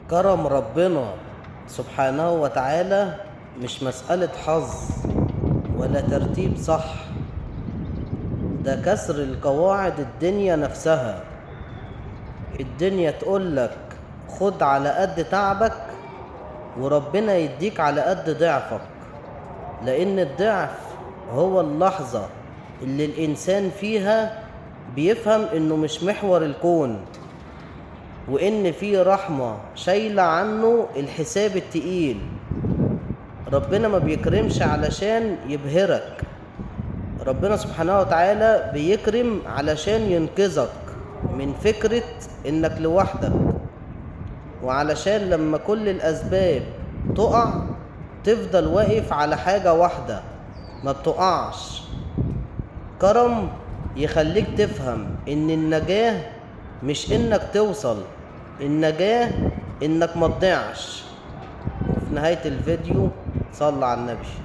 كرم ربنا سبحانه وتعالى مش مسألة حظ ولا ترتيب صح، ده كسر القواعد الدنيا نفسها. الدنيا تقولك خد على قد تعبك، وربنا يديك على قد ضعفك، لأن الضعف هو اللحظة اللي الإنسان فيها بيفهم إنه مش محور الكون، وإن في رحمة شايلة عنه الحساب التقيل. ربنا ما بيكرمش علشان يبهرك، ربنا سبحانه وتعالى بيكرم علشان ينقذك من فكرة إنك لوحدك، وعلشان لما كل الأسباب تقع تفضل واقف على حاجة واحدة ما بتقعش. كرم يخليك تفهم إن النجاة مش إنك توصل، النجاة إنك ما تضيعش. وفي نهاية الفيديو صلى على النبي.